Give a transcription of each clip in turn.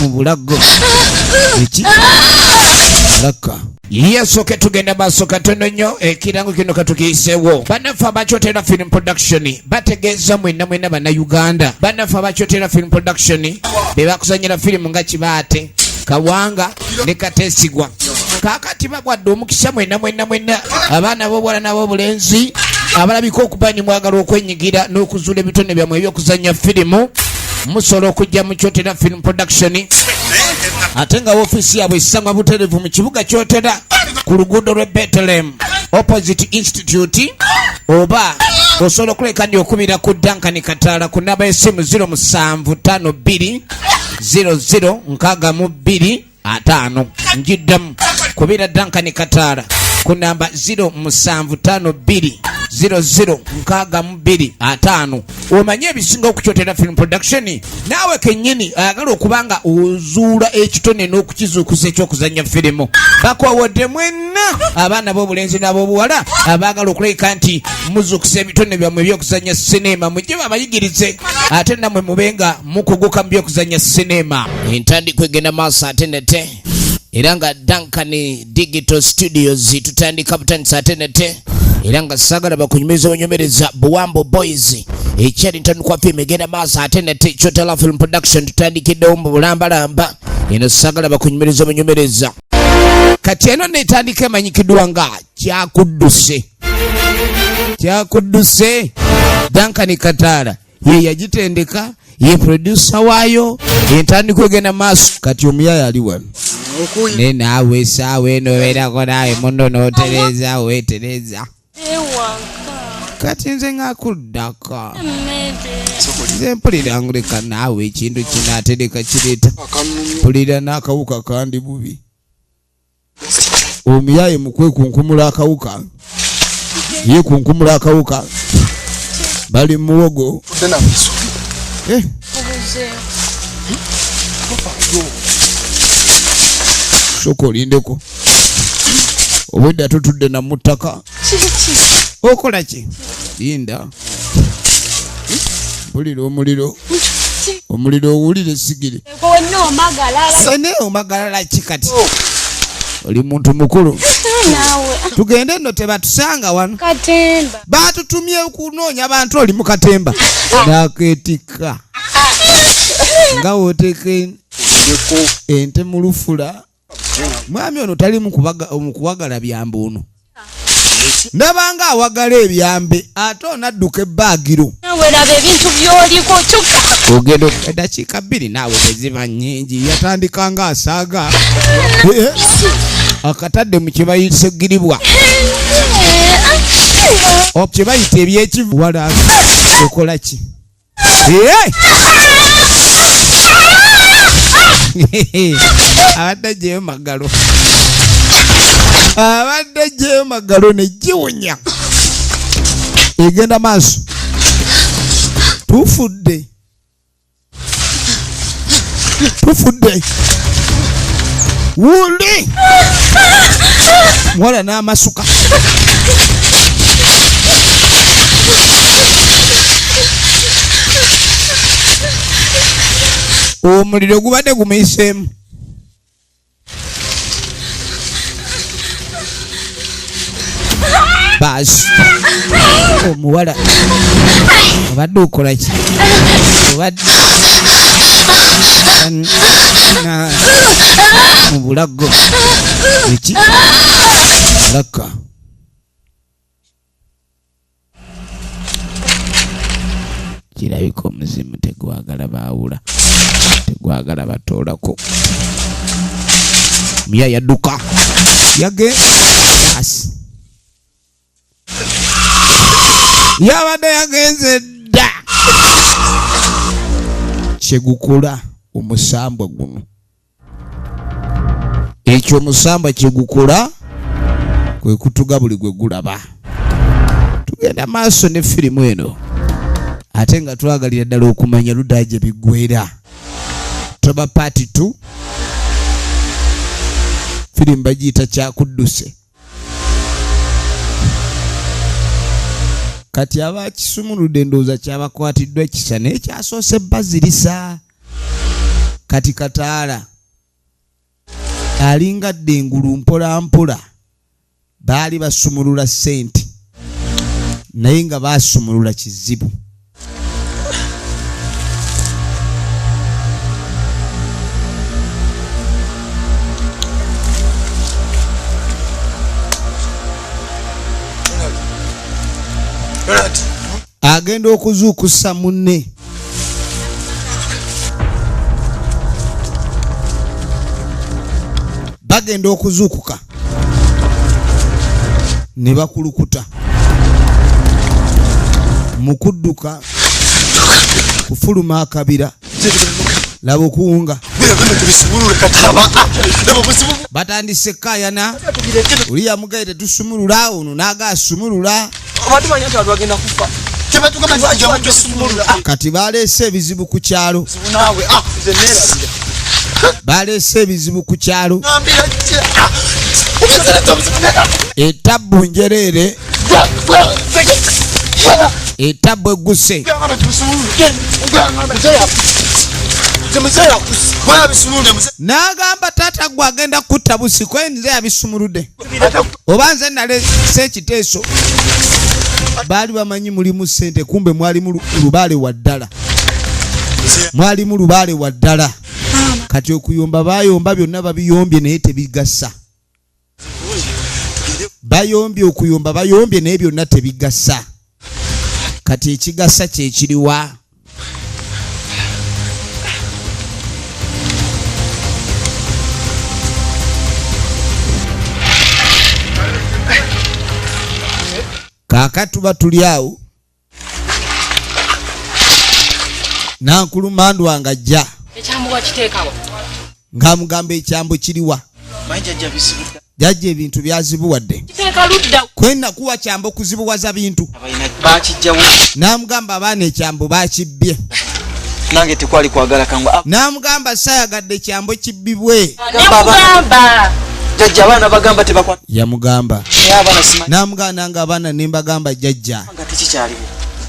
Mu bulago eki laka yesoke. Tugenda maaso katono nnyo. Ekirango kino katukiyiseewo. Bannaffe abakyotera Film Production bategeeza mwenna mwenna Bannayuganda. Bannaffe abakyotera Film Production be bakuzanyira firimu nga Kibaate, Kawanga ne Kateesigwa. Kaakati babwadde omukisa mwenna mwenna mwenna abaana b'obuwala n'ab'obulenzi abalabika okuba ni mwagala okwenyigira n'okuzuula ebitone byammwe eby'okuzannya firimu. Musobola okujja mu Kyotera Film Production, ate nga ofiisi yaabwe esangwa butereevu mu kibuga Kyotera ku luguudo lw'e Bethlehem, opposite institute, oba osobola okuleka ndi okubira ku Duncan Kataala ku namba y'essimu 0752 00 62 5. Njiddamu, kubira Duncan Kataala ku namba 0752 00 62 5, omanye ebisinga okukyotera Film Production. Naawe kennyini ayagala okuba nga ozuula ekitone n'okukizuukusa ekyokuzannya firimu, bakwawodde mwenna abaana b'obulenzi n'ab'obuwala abaagala okulabika nti muzuukusa ebitone byammwe ebyokuzannya sinema, mujje babayigirize, ate nammwe mube nga mukuguka mu byokuzannya sinema. Entandikwa egenda maaso ate nete, era nga Duncan Digital Studios tutandika butandisa ate nete, era nga saagala bakunyumiza onyumireza Buwambo Boys ekyali ntandikwa firimu egenda maaso ate nete. Kyotala Film Production tutandikiddewo mu bulambalamba. Eno saagala bakunyumiriza obunyumiriza. Kati eno netandika emanyikiddwa nga Kyakudduse. Kyakudduse, Duncan Kataala ye yagitendeka, ye producer waayo. Entandikwa egenda maaso kati. Omuyaya ali wano naye naawe esaawa eno obeerako naawe muno n'otereeza weetereza. Kati nze ngakuddako, nze mpulira nguleka naawe ekintu kino atereka kireeta mpulira n'akawuka kandi bubi. Omuyaye mukwekunkumula akawuka, yekunkumula akawuka, bali muwogo. Eh. Soka olindeko, obwedda tutudde namuttaka. Okola ki? Linda, mpulira omuliro, omuliro owulire sigiri sene omagalala ki? Kati oli muntu mukulu, tugende nno, tebatusanga wano. Batutumye okunoonya bantu, oli mu katemba naketikka nga woteeka ente mu lufula. Mwami ono tali mu kuwagala byambe, ono ndabanga awagala ebyambe, ate onadduka ebbaagiro. Ogenda eddakiika 2 naawe teziba nnyingi. Yatandika nga asaaga, eh, akatadde mu kyebayise giribwa, kyebayita ebyekivu. Wala okola ki? Eh! Abadde aggyeyo magalo, abadde aggyeyo magalo negiwunya egenda maaso. Tufudde, tufudde. Wuli muwala n'amasuka. Omuliro gubadde gumiiseemu. Baasi, omuwala obadde okola ki? Obadde mu bulago eki laka. Kirabika omuzimu tegwagala baawula, tegwagala batoolako. Muya yadduka yage asi yabadde yagenze dda. Kyegukola omusambwa guno, ekyo omusambwa kyegukola kwe kutuga buli gwe gulaba. Tugenda maaso ne firimu eno, ate nga twagalira ddala okumanya ludda gye biggwera. Toba part 2, firimu bagiyita Kyakudduse. Kati abakisumuludde ndowooza kyabakwatiddwa ekisa, naye kyasoose bazirisa. Kati kataala alinga dda engulu mpola mpola, baali basumulula ssente naye nga basumulula kizibu. Agenda okuzuukusa munne. Bagenda okuzuukuka ne bakulukuta mu kudduka kufuluma akabira. Laba okuwunga, batandise kayana, oli yamugaye tetusumulula, ono naga asumulula. Kati baleese ebizibu ku kyalo, baleese ebizibu ku kyalo. Etabbu njereere, etabbu egguse. N'agamba taata gwe agenda kutta busi kwe nze yabisumuludde oba nze nalese ekiteeso. Baali bamanyi mulimu ssente, kumbe mwalimu lubaale wa ddala, mwalimu lubaale wa ddala. Kati okuyomba bayomba byonna babiyombye naye tebigasa. Bayombye okuyomba bayombye naye byonna tebigasa. Kati ekigasa kyekiriwa? Kaakati tuba tuli awo, nankulumandwa nga ajja Ekyambu wakiteekawo? Ng'amugamba ekyambo kiriwa? Manyi jjajja bisibudde. Jjajja ebintu byazibuwadde. Kiteeka ludda. Kwenakuwa kyambo kuzibuwaza bintu. Abalina bakijjawo. N'amugamba abaana ekyambo bakibbye. Nange tekwali kwagala kangu. N'amugamba saayagadde kyambo kibbibwe. Nekugamba. Jjajja abaana bagamba tebakwata. Yamugamba. Naye abaana simanyi. N'amugamba nange abaana ne mbagamba jjajja. Nga tekikyaliwo.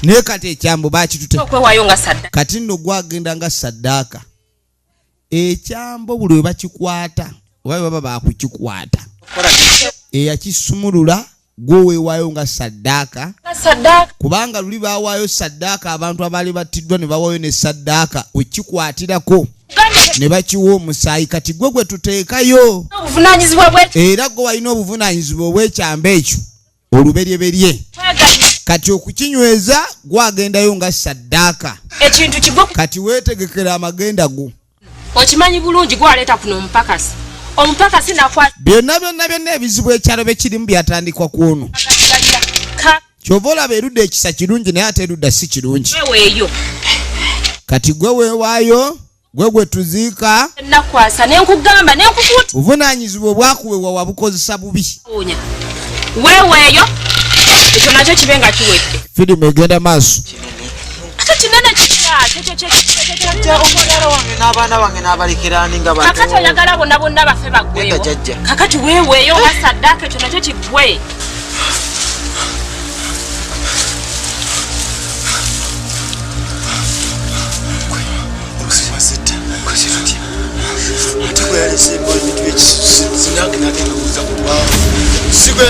Naye kati ekyambo bakitute. Okwewaayo nga saddaaka. Kati nno gwagenda nga saddaaka. Ekyambo buli we bakikwata oba bwe baba bakukikwata, eyakisumulula gwoweewaayo nga saddaaka. Nga saddaaka. Kubanga luli baawaayo saddaaka abantu abaali battiddwa ne bawaayo ne saddaaka okikwatirako ne bakiwa omusaayi. Kati gwe gwe tuteekayo obuvunaanyizibwa bwe era gwe walina obuvunaanyizibwa obw'ekyambo ekyo oluberyeberye. Twegaye. Kati okukinyweza gwagendayo nga saddaaka. Ekintu kigwe. Kati weetegekera amagenda go. Okimanyi bulungi gwaleeta kuno omupakasi. Omupakasi nakwata. Byonna byonna byonna ebizibu ekyalo bye kirimu byatandikwa ku ono. Ka Kyova olaba erudda ekisa kirungi naye ate erudda si kirungi. Weeyo. Kati gwe weewaayo, gwe gwe tuziika. Nakwasa ne nkugamba ne nkukuuta. Buvunaanyizibwa obwakuweebwa wabukozesa bubi. Weeweeyo ekyo nakyo kibe nga kiwedde. Firimu egenda maaso. Ate kinene kitya? Kyekyo kyekyo. Omukyala wange n'abaana bange n'abalekerani nga bantu. Kakati oyagala bonna bonna bafe baggweewo. Nedda jjajja. Kakati weeweeyo nga saddaaka ekyo nakyo kiggwe. Ate gwe yalese embola ebintu byekisinange nagenda okuza ku lwawo sigwe.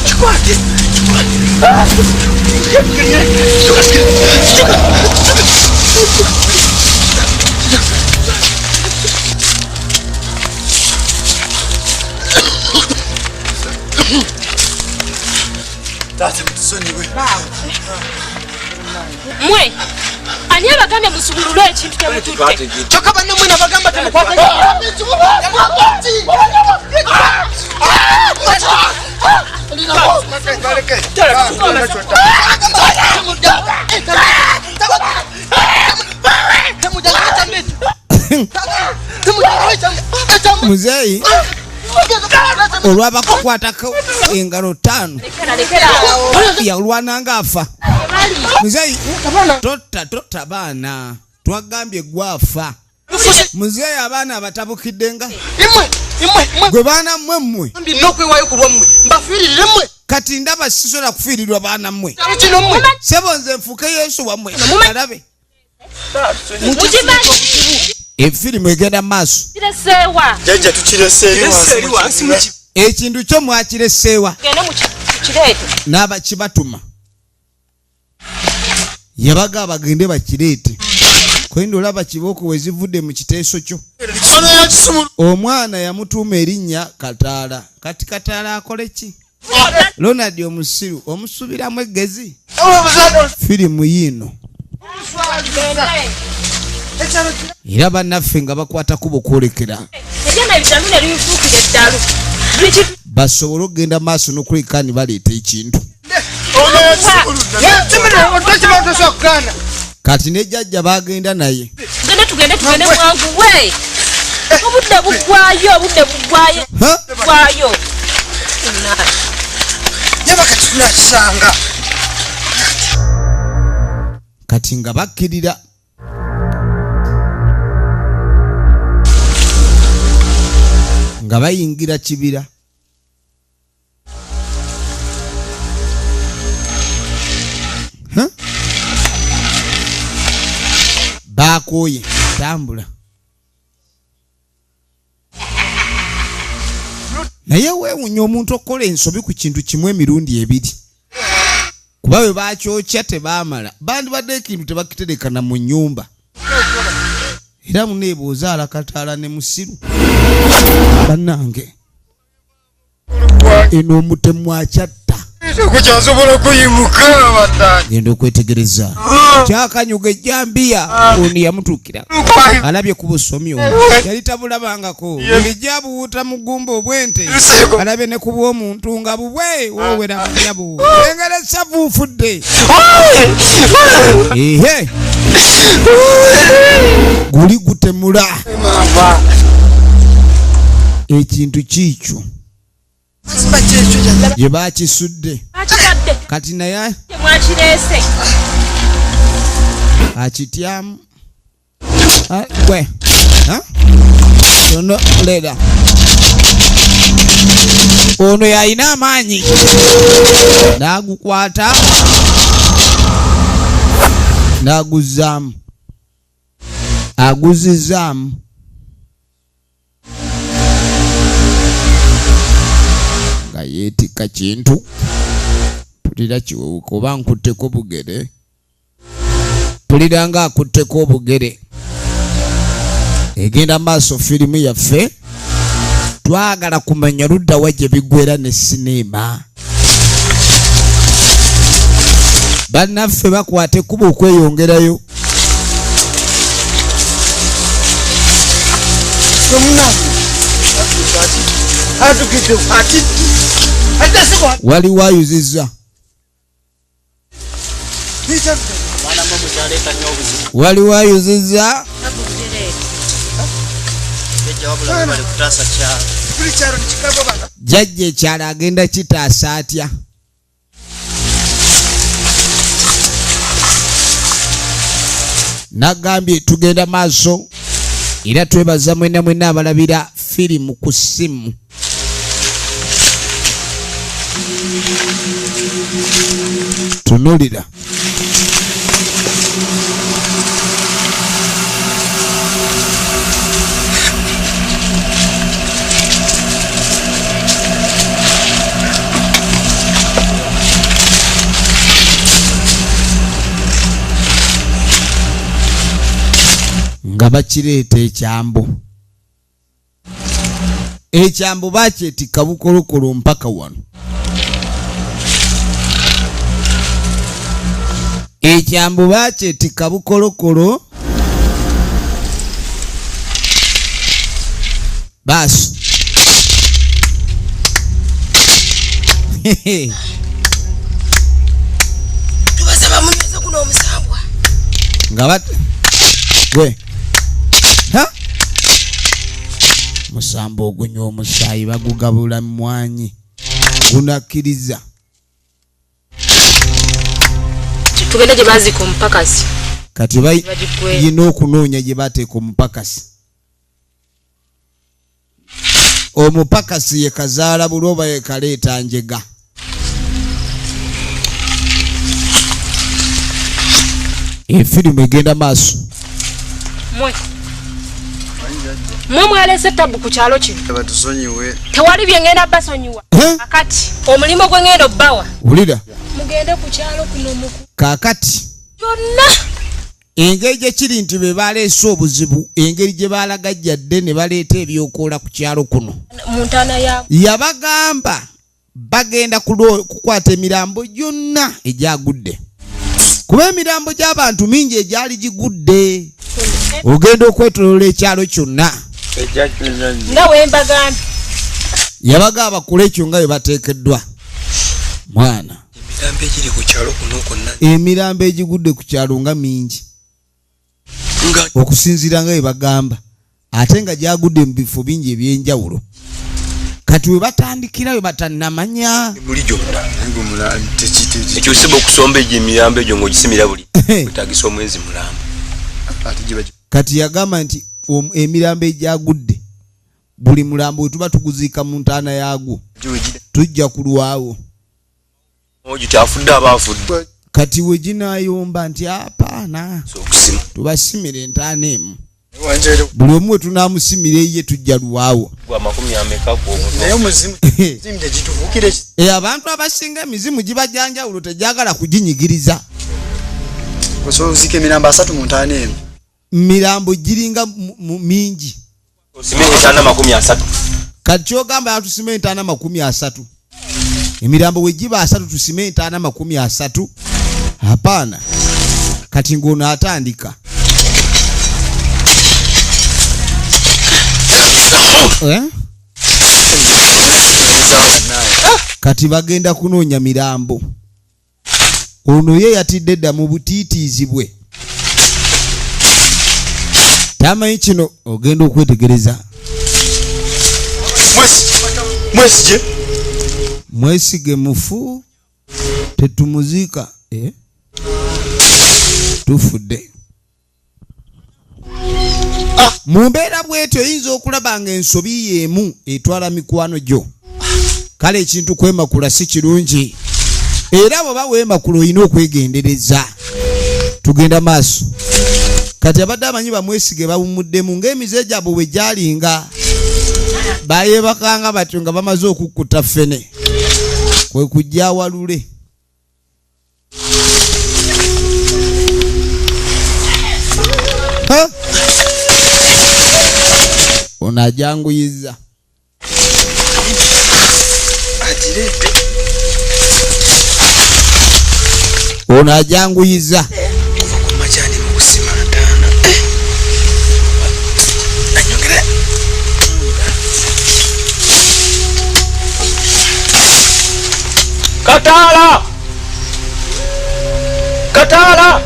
Kikwate, taata mutusonyiwe. Mwe ani abagambye musumulule ekintu temututte? Kyokka banne nabagamba temukwata. Muzeeyi olwabakukwatako engalo ttaano Lekera, lekera awo. yalwana ng'afa. Muzeeyi totta, totta baana, twagambye gwafa. Muzeeyi abaana abatabukidde nga Imwe imwe imwe. Gwe baana mmwe mmwe. N'okwewayo ku lwammwe. Mbafiiririre mmwe. Kati ndaba sisobola kufiirirwa baana mmwe. Kyalo kino mmwe. Sebo nze nfuuke Yesu wammwe. Alabe. Mukimanyi. Efirimu egenda maaso. Kireseewa. Jjajja tukirese eri wansi mu ki- Ekintu kyo mwakireseewa. Tugende mu kireete. N'abakibatuma. Yabaga bagende bakireete. Kwenda olaba kibooko we zivudde mu kiteeso kyo. Omwana yamutuuma erinnya Kataala. Kati Kataala akole ki? Ronald omusiru omusubiramu eggezi. Firimu yiino. Era bannaffe nga bakwata kubo kwolekera. Basobole okugenda maaso n'okuleka ne baleeta ekintu. Kati ne jjajja baagenda naye. Tugende, tugende, tugende mwanguwe. Obudde buggwayo, obudde buggwayo. Ha? Buggwayo. Kati nga bakkirira. Nga bayingira kibira. Huh? Baakooye, tambula. Naye weewuunya omuntu okukola ensobi ku kintu kimu emirundi ebiri. Kuba bwe baakyokya tebaamala. Bandibadde ekintu tebakiterekana mu nnyumba. Era muneebuuza Kataala ne musiru. Bannange. Eno omutemu akyatta. Genda okwetegereza. Kyakanyuga ejjambiya. Ono yamutuukira. Alabye ku busomi obwo. Yali tabulabangako. Bulijjo abuwuuta mu ggumba obw'ente. Alabye ne ku bw'omuntu nga bubwe. Woowera nnyabo. Engalo essavu nfudde. Ehe. Guli gutemula. Ekintu kiikyo. Gye baakisudde. Kati naye akityamu. Gwe. Ha? Ono lera. Ono yalina amaanyi. N'agukwata. N'aguzzaamu. Aguzizzaamu. Nga yeetikka kintu. Mpulira kiwewuka oba nkutteko bugere. Mpulira nga akutteko obugere. Egenda maaso firimu yaffe. Twagala kumanya ludda wa gye biggweera ne sinema. Bannaffe bakwata ekkubo okweyongerayo. Waliwo ayuzizza. Waliwo ayuzizza. Jjajja ekyalo agenda kitaasa atya? Nagambye tugenda maaso era twebaza mwenna mwenna abalabira firimu ku ssimu. Tunulira. Nga bakireeta ekyambu. Ekyambu bakyetikka bukolokolo mpaka wano. Ekyambu bakyetikka bukolokolo. Baasi. Tubasaba munyweze guno omusambwa. Nga bat gwe. Ha? Musambo ogunywa omusaayi bagugabula mmwanyi. Gunakkiriza. Tugende gye baziika omupakasi. Kati balina okunoonya gye bateeka omupakasi. Omupakasi ye kazaala bulwoba ye kaleeta njega. Efirimu egenda maaso. Mwe mwe mwalese tabu ku kyalo kino. Batusonyiwe. Tewali bye ngenda basonyiwa. Kakati omulimu gwe ngenda obbawa. Wulira. Mugende ku kyalo kuno muku. Kakati byonna engeri gye kiri nti be baleese obuzibu, engeri gye baalagajjadde ne baleeta ebyokoola ku kyalo kuno. Mu ntaana ya Yabagamba bagenda kukwata emirambo gyonna egyagudde, kuba emirambo gy'abantu mingi egyali gigudde. Ogenda okwetoloola ekyalo kyonna. Nga we mbagambye. Yabagamba bakole ekyo nga bwe bateekeddwa. Mwana. Emirambo egiri ku kyalo kuno kwonna. Emirambo egigudde ku kyalo nga mingi. Nga okusinziira nga bwe bagamba, ate nga gyagudde mu bifo bingi eby'enjawulo. Kati we batandikira we batannamanya. Buli gyonna. Ekyusibwa okusomba egyo emirambo egyo ng'ogisimira buli. Wetaagisa omwezi mulamba. Kati yagamba nti emirambo egyagudde buli mulambo we tuba tuguziika mu ntaana yaagwo tujja kulwawo. Ogi afudde aba afudde. Kati we ginaayomba nti apaana tubasimira entaana emu. Buli omu we tunaamusimira eyiye tujja lwawo. Abantu abasinga emizimu giba gya njawulo tegyagala kuginyigiriza. Osobola okuziika emirambo asatu mu ntaana emu. Mirambo giringa mingi. Osime entaana 30. Kati ky'ogamba yatusime entaana 30. Emirambo we giba asatu tusime entaana 30. Hapana. Kati ng'ono atandika. Kati bagenda kunoonya mirambo. Ono ye yatidde dda mu butiitiizi bwe. Tamanyi kino ogenda okwetegereza. Mwesige. Mwesige mufu tetumuziika. Tufudde. Mu mbeera bw'etyo oyinza okulaba ng'ensobi y'emu etwala mikwano gyo. Kale ekintu kwemakula si kirungi. Era bw'oba weemakula olina okwegendereza. Tugenda maaso. Kati abadde amanyi bamwesige bawummuddemu ng'emize gyabwe bwe gyalinga. Bayeebakanga batyo nga bamaze okukkuta ffene. Kwe kujja awalule. Ha? Ono ajanguyiza. Ono ajanguyiza. Kataala! Kataala!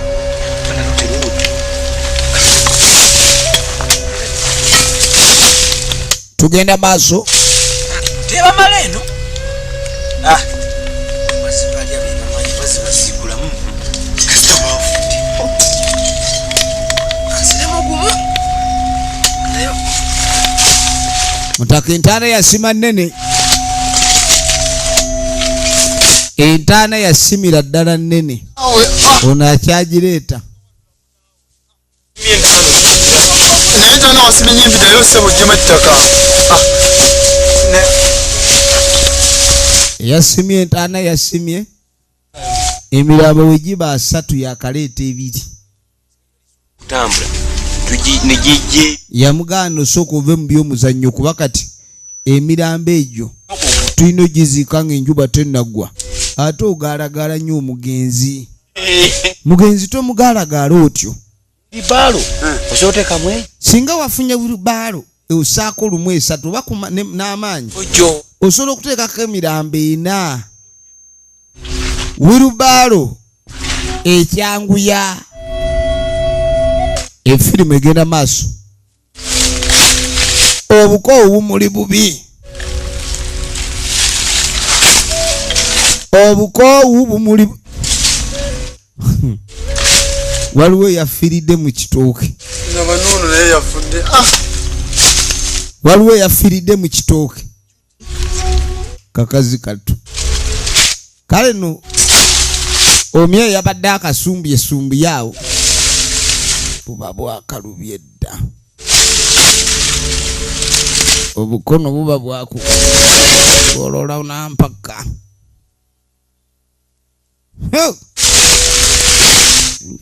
Tugenda maaso. Tebamala eno. Bazibalya be bamanyi, bazibaziikulamu. Kasita bafudde. Nziremu gumu. Nayo. Mutaka entaana yasima nnene. Entaana yasimira ddala nnene. Ono akyagireeta. Naye entaana wasimye nnyimpi naye osebo oggyemu ettaka. Yasimye entaana yasimye. Emirambo we giba asatu yakaleeta ebiri. Kutambula. Ne gijje. Yamugaana osooka ove mu by'omuzannyo kuba kati emirambo egyo tulina ogiziika ng'enjuba tennaggwa. Ate ogaalagaala nnyo omugenzi. Mugenzi tomugaalagaala otyo. Libaalo, osobola oteekamu eyo? Singa wafunye lubaalo osaako lumu esatu oba n'amaanyi. Ojjo. Osobola okuteekako emirambo ena. Wirubaalo ekyanguya. Efirimu egenda maaso. Obukoowu bumuli bubi. Obukoowu bumuli Waliwo eyafiiridde mu kitooke. Nga banuunu naye yafudde. Waliwo eyafiiridde mu kitooke kakazi kattu. Kale no omyeyo yabadde akasumbye sumbi awo buba bwakalubye dda, obukono buba bwakugolola nampaka.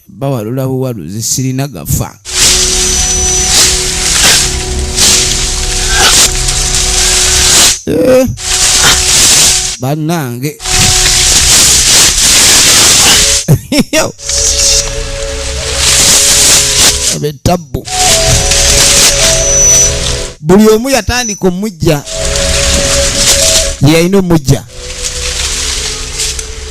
Bawalula buwaluzi sirina gafa. Bannange abetabbu buli omu yatandika omujja yeyalina omujja.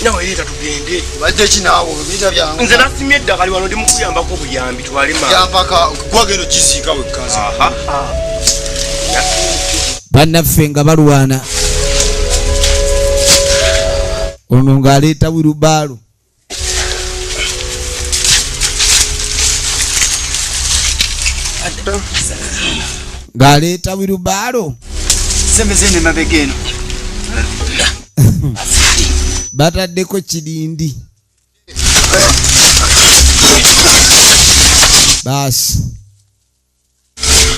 Nawe leeta tugende. Obadde ki naawe? Biyita byangu. Nze nasimye eddagala wano ndi mu kuyambako buyambi twale maama. Yampaka gwagenda ogiziika wekka nze. Bannaffe nga balwana. Ono ng'aleeta wirubaalo. Ng'aleeta wirubaalo. Sembeze ne mabega eno. Bataddeko kirindi. Baasi.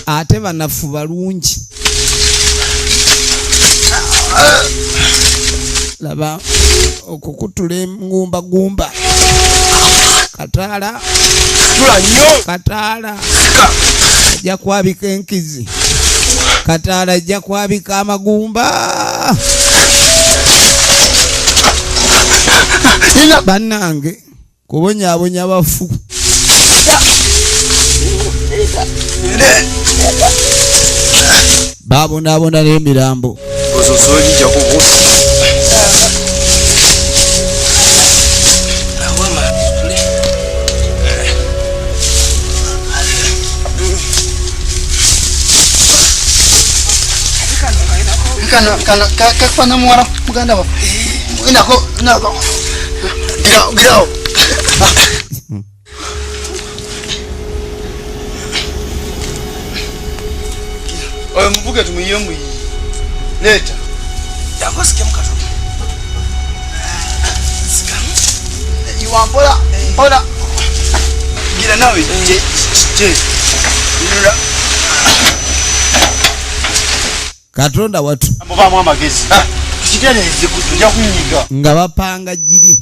Ate banafu balungi. Laba okukutula engumbagumba. Kataala. Tula nnyo. Kataala. Ajja kwabika enkizi. Kataala ajja kwabika amagumba. Bannange kubonyaabonya bafu. Babonaabona n'emirambo. Kano, kano, kakufana muwala muganda waffe. Nako, nako. Gira, gira. Oyo muvuge tumuyiye muyiye. Leeta. Yakosike mukatono. Sikamu. Iwa mpola, mpola. Gira nawe, je, je. Gira. Katonda watu. Muvaamu amagezi. Tukitereeze nja kunyiga. Nga bapanga giri.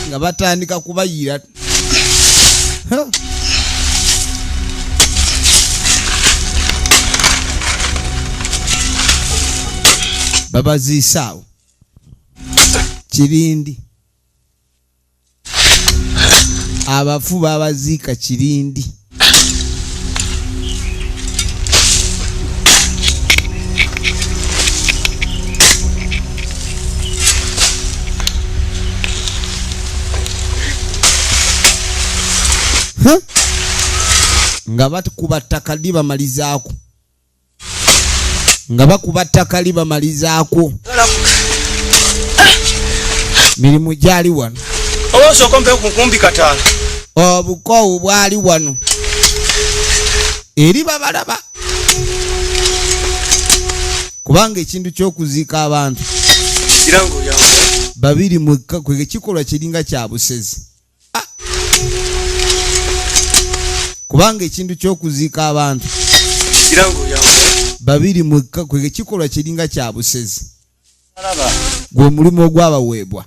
Nga batandika kubayira. Babaziisaawo. Kirindi. Abafu babaziika kirindi. Nga bakuba ttaka libamalizaako. Nga bakuba ttaka libamalizaako. Mirimu gyali wano. Oba osooka ompe ku nkumbi kataano. Obukoowu bwali wano. Eri babalaba. Kubanga ekintu ky'okuziika abantu. Kirango lyangu. Babiri mwekka kwe kikolwa kiringa kya busezi. Kubanga ekintu ky'okuziika abantu. Kirango lyangu. Babiri mwekka kwe kikolwa kiringa kya busezi. Gwe omulimu ogwabaweebwa.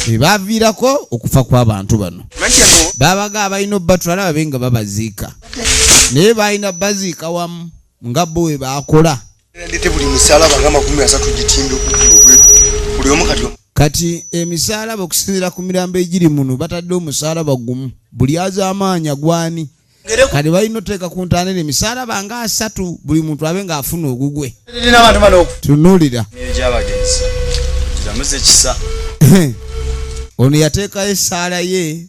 Ebaviirako okufa kw'abantu bano. Babaga abalina obbatwala babe nga babaziika. Naye balina baziika wamu nga bo bwe baakola. Ndete buli musaalaba nga 30 gitimbe okugulu buli omu kati. Kati emisaalaba okusinziira ku mirambo egiri muno batadde omusaalaba gumu buli azaamaanya gwani. Kati balina oteeka ku ntaana eno emisaalaba nga 3 buli muntu abe ng'afuna ogugwe. Tunuulira. Ono yateekayo essaala ye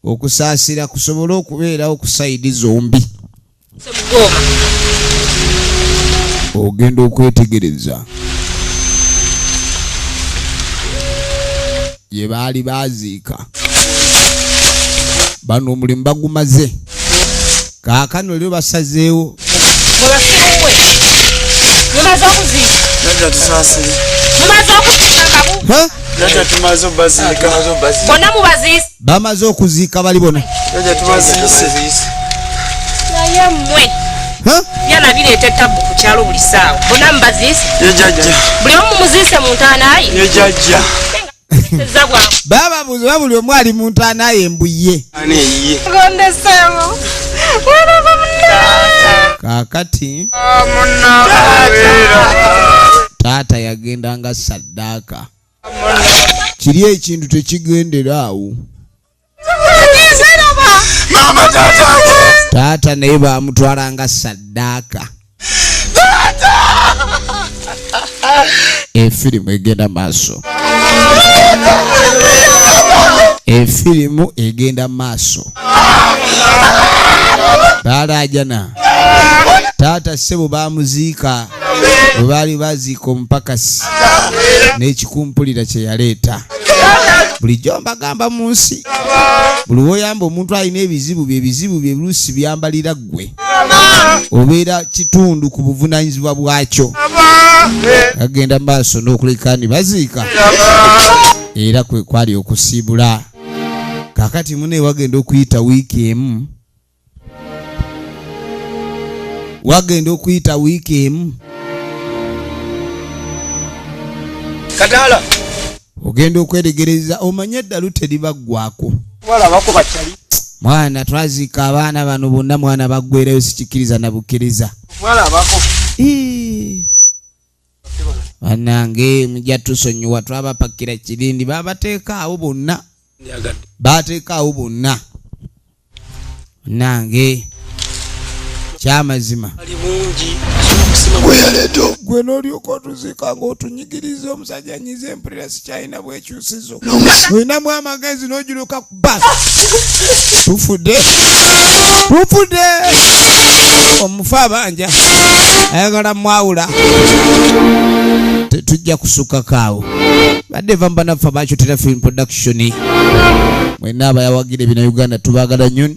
okusaasira kusobole okubeerawo ku sayidi zombi. Ogenda okwetegereza. Gye baali baziika bano, omulimu bagumaze. Kaakano leero basazeewo. Mwebasiruwe, mumaze okuziika? Jjajja, tusaasire. Mumaze okuziika kabu? Ha? Jjajja, tumaze obaziika. Bonna mubaziise? Bamaze okuziika bali bona. Jjajja, tubaziise. Naye mmwe! Ha? Byana bireeta ettabu ku kyalo buli ssaawa. Bonna mubaziise? Ye jjajja. Buli omu mumuziise mu ntaana ye? Ye jjajja. Eza bwangu. Bababuuza oba buli omu ali mu ntaana ye mbuye. Ani eyiye? Gondesewo. Kaakati taata yagenda nga saddaaka. Kiri ekintu tekigendera awo. Mama, taata. Taata naye bamutwala nga saddaaka. Efirimu egenda maaso, efirimu egenda maaso. Balajana taata ssebo bamuziika. Bwe baali baziika omupakasi n'ekikumpulira kye yaleeta, bulijjo mbagamba, mu nsi buli woyamba omuntu alina ebizibu bye, ebizibu bye luusi byambalira ggwe, obeera kitundu ku buvunanyizibwa bwakyo. Agenda maaso n'okuleka ni baziika, era kwe kwali okusiibula. Kakati mune wagenda okuyita wiiki emu, wagenda okuyita wiiki emu. Kataala. Ogenda okweregereza omanye eddalu teribaggwako. Walabako bakyali. Mwana, twaziika abaana bano bonna, mwana baggwerayo, sikikkiriza na bukkiriza. Walabako. Ii. Bannange, mujja tusonyiwa, twabapakira kirindi, babateeka awo bonna, bateeka awo bonna. Nange kyamazima. Ali mungi. Gwe n'olyoka otuziika ng'otunyigiriza. Omusajja nyiza, empulira sikyalina bwekyusizo, olinamu amagezi n'ogiruka kuba. Tufudde, tufudde. Omufu abanja ayagala mwawula, tetujja kusukako awo. Badde va mubanaffe abakyotera Film Production, mwenna abayawagira ebina Uganda, tubagala nnyo.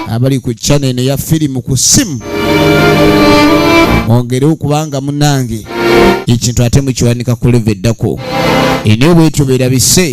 Abali ku channel eno ya firimu ku simu, mwongere okubanga munange ekintu ate mukiwanika ku level eddako. Ene bwetyo beerabise.